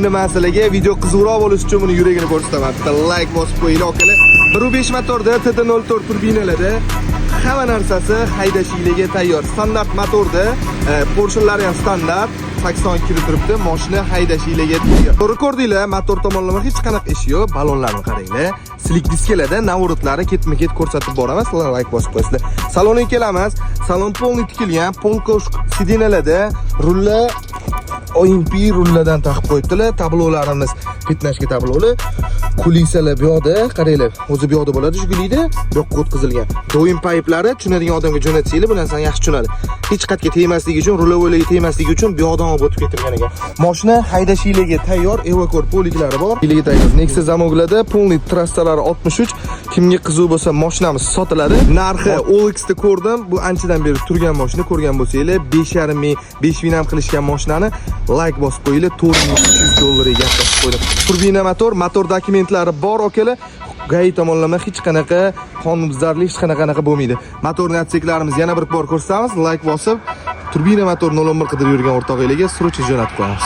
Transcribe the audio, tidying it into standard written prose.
Nima, sizlarga video qiziqroq bo'lishi uchun buni yuragini ko'rsataman. Bitta layk bosib qo'yinglar, akalar. 1.5 motorda, TD04 turbinalarda, hamma narsasi haydashligiga tayyor. Standart motorda, поршень lari ham standart. 82 kilo turibdi, mashina haydashligiga tayyor. To'g'ri ko'rdinglar, motor tomonlama hech qanaqa ishi yo'q. Balonlarni qaranglar. Slick diskalarda наворот lari ketma-ket ko'rsatib boraman. Sizlar layk bosib qo'yasizlar. Salonga kelamiz. Salon полный tikilgan, полукожа сиденья larda, rullar OMP rullardan taqib qo'yibdilar. Tablolarimiz пятнашка tabloli. Kulisalar bu yoqda, qaranglar. O'zi bu yoqda bo'ladi, Jigulida, bu yoqqa o'tkazilgan. Doim payplari tushunadigan odamga jo'natsanglar, bu narsani yaxshi tushunadi. Hech qayerga tegmasligi uchun, рулевой larga tegmasligi uchun bu yoqdan olib o'tib ketilgan ekan. Mashina haydashligiga tayyor, evakor poliklari bor. Iliga tayyor. Nexia замок larda, полный trassalari 63. Kimga qiziq bo'lsa, mashinamiz sotiladi. Narxi OLX da ko'rdim. Bu anchadan beri turgan mashina, ko'rgan bo'lsanglar, 5,5 ming, 5 ming ham qilishgan mashinani layk bosib qo'yinglar. 4300 dollarga gaplashib qo'ydim. Turbina motor, motor dokumentlari bor, akalar. ГАИ tomonlama hech qanaqa qonunbuzarlik, hech qanaqa anaqa bo'lmaydi. Motorni отсек larimiz yana bir bor ko'rsatamiz. Layk bosib, turbina motor 011 qidirib yurgan o'rtog'inglarga срочно jo'natib qo'yamiz.